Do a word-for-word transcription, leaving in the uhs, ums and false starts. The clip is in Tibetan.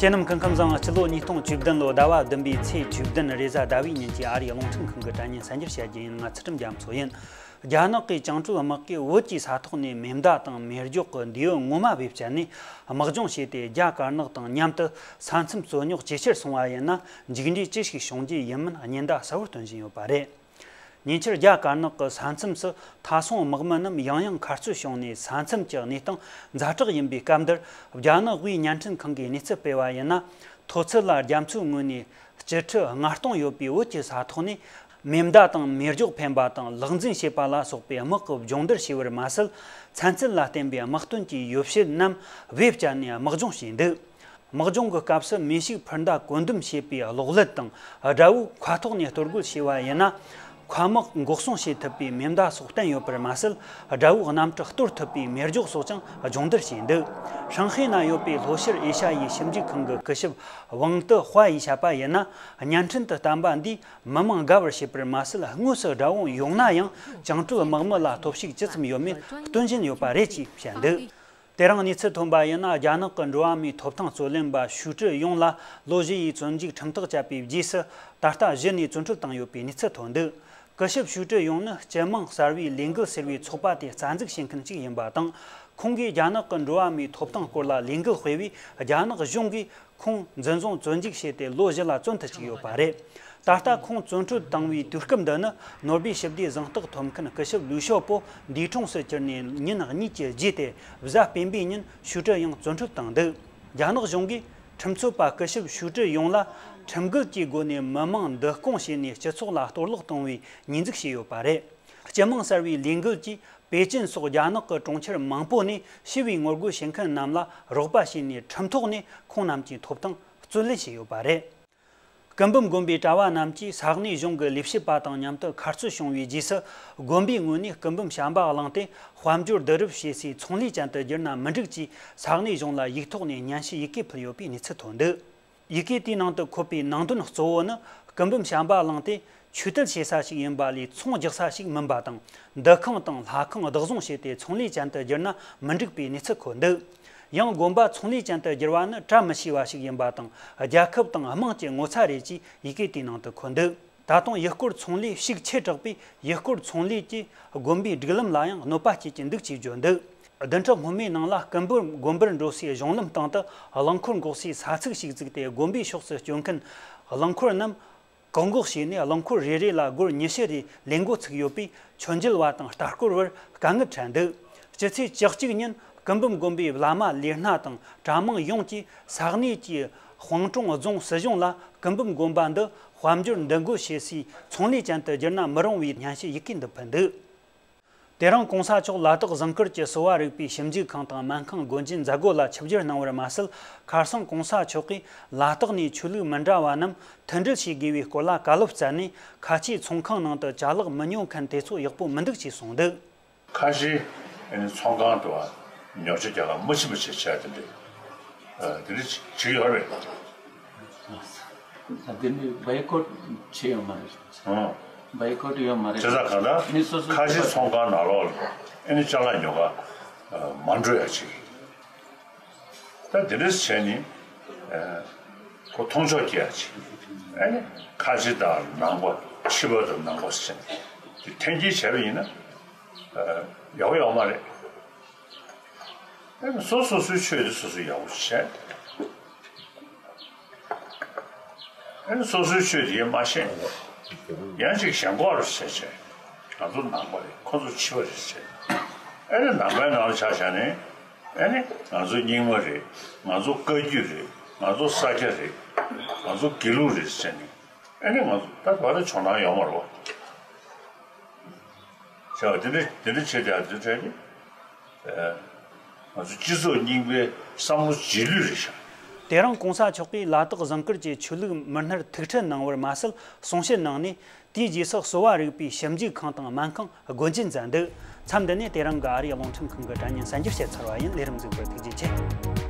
ཁྱེད་རྣམས་སྐུ་ཁམས་བཟང་། སྤྱི་ལོ་ཉིས་སྟོང་བཅུ་བདུན་ལོ་ཟླ་བ་བདུན་པའི་ཚེས་བཅུ་བདུན་རེས་གཟའ་ཟླ་བའི་ཉིན་གྱི་ཨ་རིའི་རླུང་འཕྲིན་ཁང་གི་དྲ་བརྙན་གསར་འགྱུར་བཤད་རྒྱུ་ཡིན། ང་ཚུལ་ཁྲིམས་རྒྱ་མཚོ་ཡིན། རྒྱ་ནག་གིས་བཅིངས་འགྲོལ་དམག་གིས་བོད་ཀྱི་ས་ཐོག་ནས་མེ་མདའ་དང་མེ་སྒྱོགས་ཀྱི་མདེའུ་ངོ་མ་བེད་སྤྱད་ནས་དམག་སྦྱོང་བྱས་ཏེ། རྒྱ་དཀར་ནག་དང་མཉམ་དུ་ས་མཚམས་རྩོད་རྙོག་ཇེ་ཆེར་སོང་བ་ཡིན་ན། མཇུག་འབྲས་ཅི་ཞིག་བྱུང་རྒྱུ་ཡིན་མིན་ཉེན་བརྡ་གསལ་བོར་སྟོན་བཞིན་ཡོད་པ་རེད། ཉེ་ཆར་རྒྱ་དཀར་ནག་གི་ས་མཚམས་སུ་མཐའ་སྲུང་དམག་མི་རྣམས་ཡང་ཡང་མཁར་སྐྱོད་བྱུང་ནས། ས་མཚམས་ཀྱི་གནས་སྟངས་ཛ་དྲག་ཡིན་པའི་སྐབས་འདིར། རྒྱ་ནག་དབུས་བརྙན་འཕྲིན་ཁང་གིས་གནས་ཚུལ་སྤེལ་བ་ཡིན་ན། མཐོ་ཚད་ལ་རྒྱ་མཚོའི་ངོས་ནས་སྤྱི་ཁྲི་ལྔ་སྟོང་ཡོད་པའི་བོད་ཀྱི་ས་ཐོག་ནས། མེ་མདའ་དང་མེ་སྒྱོགས་འཕེན་པ་དང་ལག་འཛིང་བྱེད་པ་ལ་སོགས་པའི་དམག་གི་སྦྱོང་བརྡར་བྱས་པར་མ་ཟད། ཚན་རྩལ་ལ་བརྟེན་པའི་དམག་དོན་གྱི་ཡོ་བྱད་རྣམས་བེད་སྤྱད་ནས་དམག་སྦྱོང་བྱས་འདུག་དམག་སྦྱོང་གི་སྐབས་སུ་མེ་ཤུགས་འཕུར་མདའ་བཀོད་འདོམས་བྱེད་པའི་གློག་ཀླད་དང་། དགྲ་བོའི་མཁའ་ཐོག་ནས་གཏོར་རྒོལ་བྱས་པ་ཡིན་ན། མཁའ་དམག་འགོག་སྲུང་བྱེད་ཐུབ་པའི་མེ་མདའ་སོགས་བསྟན་ཡོད་པར་མ་ཟད། དགྲ་བོའི་གནམ་གྲུ་གཏོར་ཐུབ་པའི་མེ་སྒྱོགས་སོགས་ཀྱང་སྦྱོང་བརྡར་བྱས་འདུག་ཧྲང་ཧའེ་ན་ཡོད་པའི་ལྷོ་ཤར་ཨེ་ཤ་ཡའི་ཞིབ་འཇུག་ཁང་གི་སྐུ་ཞབས་ཝང་ཏི་ཧྭ་ཡིས་བཤད་པ་ཡིན་ན། བརྙན་འཕྲིན་དུ་བསྟན་པ་འདིས་མི་མང་དགའ་བར་བྱས་པར་མ་ཟད། དངོས་སུ་དགྲ་བོ་ཡོང་ན་ཡང་། བཅིངས་འགྲོལ་དམག་མི་ལ་སྟོབས་ཤུགས་ཇི་ཙམ་ཡོད་མེད་སྟོན་བཞིན་ཡོད་པ་རེད་ཅེས་བཤད་འདུག་དེ་རིང་གནས་ཚུལ་ཐོན་པ་ཡིན་ན། རྒྱ་ནག་གི་འགྲོ་བ་མིའི་ཐོབ་ཐང་རྩོད་ལེན་པ་ཞུ་ཀྲི་ཡུང་ལ་ལོ་བཞི་ཡི་བཙོན་འཇུག་ཁྲིམས་ཐག་བཅད་པའི་རྗེས་སུ། ད་ལྟ་གཞི་ནས་བཙོན་གྲོལ་བཏང་ཡོད་པའི་གནས་ཚུལ་ཐོན་འདུག་སྐུ་ཞབས་ཞུ་ཀྲི་ཡུང་ནི་སྤྱི་དམངས་གསར་བའི་ལས་འགུལ་ཟེར་བའི་ཚོགས་པ་དེ་རྩ་འཛུགས་བྱེད་མཁན་གཅིག་ཡིན་པ་དང་། ཁོང་གིས་རྒྱ་ནག་གི་འགྲོ་བ་མིའི་ཐོབ་ཐང་སྐོར་ལ་ལས་འགུལ་སྤེལ་བས། རྒྱ་ནག་གཞུང་གིས་ཁོང་འཛིན་བཟུང་བཙོན་འཇུག་བྱས་ཏེ་ལོ་བཞི་ལ་བཙོན་དུ་བཅུག་ཡོད་པ་རེད། ད་ལྟ་ཁོང་བཙོན་གྲོལ་བཏང་བའི་དུས་སྐབས་འདི་ནི། ནོ་སྦེལ་ཞི་བདེའི་གཟེངས་རྟགས་ཐོབ་མཁན་སྐུ་ཞབས་ལིའུ་ཞའོ་པོ་འདས་གྲོངས་སུ་གྱུར་ནས་ཉིན་གཉིས་ཀྱི་རྗེས་ཏེ། གཟའ་སྤེན་པའི་ཉིན་ཞུ་ཀྲི་ཡུང་བཙོན་གྲོལ་བཏང་འདུག་རྒྱ་ནག་གཞུང་གིས་ཁྲིམས་རྩོད་པ་སྐུ་ཞབས་ཞུ་ཀྲི་ཡུང་ལ་ཁྲིམས་འགལ་གྱི་སྒོ་ནས་མི་མང་བསྡུ་སྐོང་བྱས་ནས་སྤྱི་ཚོགས་ལ་གཏོར་བརླག་གཏོང་བའི་ཉེས་འཛུགས་བྱས་ཡོད་པ་རེད། སྤྱི་དམངས་གསར་བའི་ལས་འགུལ་གྱིས་པེ་ཅིན་སོགས་རྒྱ་ནག་གི་གྲོང་ཁྱེར་མང་པོ་ནས་ཞི་བའི་ངོ་རྒོལ་བྱེད་མཁན་རྣམས་ལ་རོགས་པ་བྱས་ནས། ཁྲིམས་ཐོག་ནས་ཁོང་རྣམས་ཀྱི་ཐོབ་ཐང་རྩོད་ལེན་བྱས་ཡོད་པ་རེད། སྐུ་འབུམ་དགོན་པའི་གྲྭ་བ་རྣམས་ཀྱིས་ས་གནས་གཞུང་གི་ལས་བྱེད་པ་དང་མཉམ་དུ་མཁར་སྐྱོད་བྱུང་བའི་རྗེས་སུ། དགོན་པའི་ངོས་ནས་སྐུ་འབུམ་བྱམས་པ་བླངས་ཏེ། དཔལ་འབྱོར་བསྡུ་རུབ་བྱེད་སའི་ཚོང་ལས་ཅན་དུ་བསྒྱུར་ན་མི་འགྲིག་ཅེས་ས་གནས་གཞུང་ལ་ཡིག་ཐོག་ནས་སྙན་ཞུ་ཡི་གེ་ཕུལ་ཡོད་པའི་གནས་ཚུལ་ཐོན་འདུག་ཡི་གེ་དེའི་ནང་དུ་འཁོད་པའི་ནང་དོན་གཙོ་བོ་ནི། སྐུ་འབུམ་བྱམས་པ་བླངས་ཏེ་ཆོས་དད་བྱེད་ས་ཞིག་ཡིན་པ་ལས། ཚོང་རྒྱག་ས་ཞིག་མིན་པ་དང་། འདུ་ཁང་དང་ལྷ་ཁང་བདག་བཟུང་བྱས་ཏེ་ཚོང་ལས་ཅན་དུ་བསྒྱུར་ན་མི་འགྲིག་པའི་གནས་ཚུལ་འཁོད་འདུག་ཡང་དགོན་པ་ཚོང་ལས་ཅན་དུ་བསྒྱུར་བ་ནི་བཀྲ་མི་ཤིས་པ་ཞིག་ཡིན་པ་དང་། རྒྱལ་ཁབ་དང་དམངས་ཀྱི་ངོ་ཚ་རེད་ཅེས་ཡི་གེ་དེའི་ནང་དུ་འཁོད་འདུག་ད་དུང་ཡུལ་སྐོར་ཚོང་ལས་ཤུགས་ཆེ་དྲགས་པས། ཡུལ་སྐོར་ཚོང་ལས་ཀྱིས་དགོན་པའི་སྒྲིག་ལམ་ལ་ཡང་གནོད་པ་སྐྱེལ་གྱི་འདུག་ཅེས་བརྗོད་འདུག་བདུན་ཕྲག་སྔོན་མའི་ནང་ལ། སྐུ་འབུམ་དགོན་པར་འགྲོ་སའི་གཞུང་ལམ་སྟེང་དུ་རླངས་འཁོར་འགོག་སའི་ས་ཚིགས་ཤིག་བཙུགས་ཏེ། དགོན་པའི་ཕྱོགས་སུ་སྐྱོད་མཁན་རླངས་འཁོར་རྣམས་བཀག་འགོག་བྱས་ནས། རླངས་འཁོར་རེ་རེ་ལ་སྒོར་ཉི་ཤུ་རེ་ལས་འགོ་ཚུགས་ཡོད་པས། ཆོས་འབྱེད་པ་དང་ལྟ་སྐོར་བར་དཀའ་ངལ་འཕྲད་འདུག་སྤྱི་ཚེས་བཅུ་གཅིག་ཉིན་སྐུ་འབུམ་དགོན་པའི་བླ་མ་ལས་སྣ་དང་གྲྭ་མང་ཡོངས་ཀྱིས་ས་གནས་ཀྱི་ཧྥང་ཀྲུང་རྫོང་སྲིད་གཞུང་ལ། སྐུ་འབུམ་དགོན་པ་འདི་དཔལ་འབྱོར་འདུ་འགོད་བྱེད་སའི་ཚོང་ལས་ཅན་དུ་བསྒྱུར་ན་མི་རུང་བའི་སྙན་ཞུ་ཡི་གེ་འདི་ཕུལ་འདུག་དེ་རིང་གོང་ས་མཆོག་ལ་དྭགས་ཟངས་དཀར་གྱི་གསོ་བ་རིག་པའི་ཞིབ་འཇུག་ཁང་དང་སྨན་ཁང་སྒོ་འབྱེད་མཛད་སྒོ་ལ་ཆིབས་བསྒྱུར་གནང་བར་མ་ཟད། ཁ་སང་གོང་ས་མཆོག་གིས་ལ་དྭགས་ནས་ཆོས་ལུགས་མི་འདྲ་བ་རྣམས་མཐུན་སྒྲིལ་བྱེད་དགོས་པའི་སྐོར་ལ་བཀའ་སློབ་སྩལ་ནས། ཁ་ཆེའི་ཚོང་ཁང་ནང་དུ་ཅ་ལག་མི་ཉོ་མཁན་དེ་ཚོ་ཡག་པོ་མི་འདུག་ཅེས་གསུངས་འདུག་ཁ་ཆེའི་ཨ་ནི་ཚོང་ཁང་དུ་ཉོ་ཆ་རྒྱག་ག་མ་ཕྱིན་པ་བྱས་བྱས་དེ་འདྲ་ཨ་དེ་འདྲ་བྱེད་ཀྱི་ཡོད་རེད། ད་དེ་ནི་བའི་ཀོད་བྱས་ཡོད་མ་རེད། ཨང་། བའི་ཀོད་ཡོད་མ་རེད། བྱས་ཙང་གང་ལྟར་མི་སོ་སོ་ཁ་ཆེ་ཚོང་ཁང་ནང་ལོགས་ལ་ཨ་ནི་ཅ་ལག་ཉོ་ག་མ་འགྲོ་ཡ་ཅིག་ད་དེ་འདྲ་བྱས་ནི་ཁོ་མཐོང་ཕྱོགས་སྐྱེ་ཡ་ཅིག་ཨ་ནི་ཁ་ཆེ་དང་ནང་པ་ཕྱི་པ་དང་ནང་པ་ཟེར་ནས་དེ་འཐེན་འཁྱེར་བྱས་པ་ཡིན་ན་ཡག་པོ་ཡོད་མ་རེད། ཨ་ནི་སོ་སོ་སོའི་ཆོས་དེ་སོ་སོས་ཡག་པོ་བྱས། ཨ་ནི་སོ་སོའི་ཆོས་དེ་མ་ཤེས། ཡང་ཅིག་ཞེན་ཁོག་རུ་བྱས་བྱས། ང་ཚོ་ནང་པ་རེད། ཁོ་ཚོ་ཕྱི་པ་རེད་བྱས། ཨ་ནི་ནང་པའི་ནང་ལ་ཆ་བཞག་ནས། ཨ་ནི་ང་ཚོ་རྙིང་མ་རེད། ང་ཚོ་བཀའ་བརྒྱུད་རེད། ང་ཚོ་ས་སྐྱ་རེད། ང་ཚོ་དགེ་ལུགས་རེད་ཟེར་ནས། ཨ་ནི་ང་ཚོ་ད་བར་དུ་ཇོ་ནང་ཡོང་མ་རེད་བ། བྱས་པ་དེ་འདྲ་དེ་འདྲ་བྱས་ཏེ་ཨ་ཚོའི་གྲས་ནི། ཨ། ང་ཚོ་སྤྱི་ཚོགས་རྙིང་པའི་བསམ་བློ་རྗེས་ལུས་རེད་ཤག་དེ་རིང་གོང་ས་མཆོག་གིས་ལ་དྭགས་ཟངས་དཀར་གྱི་ཆོས་ལུགས་མི་སྣར་ཐུག་འཕྲད་གནང་བར་མ་ཟད། གསུང་བཤད་གནང་ནས། དེའི་རྗེས་སུ་གསོ་བ་རིག་པའི་ཞིབ་འཇུག་ཁང་དང་སྨན་ཁང་སྒོ་འབྱེད་མཛད་འདུག་མཚམས་འདི་ནས་དེ་རིང་གི་ཨ་རིའི་རླུང་འཕྲིན་ཁང་གི་དྲ་བརྙན་གསར་འགྱུར་བཤད་ཚར་བ་ཡིན། ལས་རིམ་གཟིགས་པར་ཐུགས་རྗེ་ཆེ།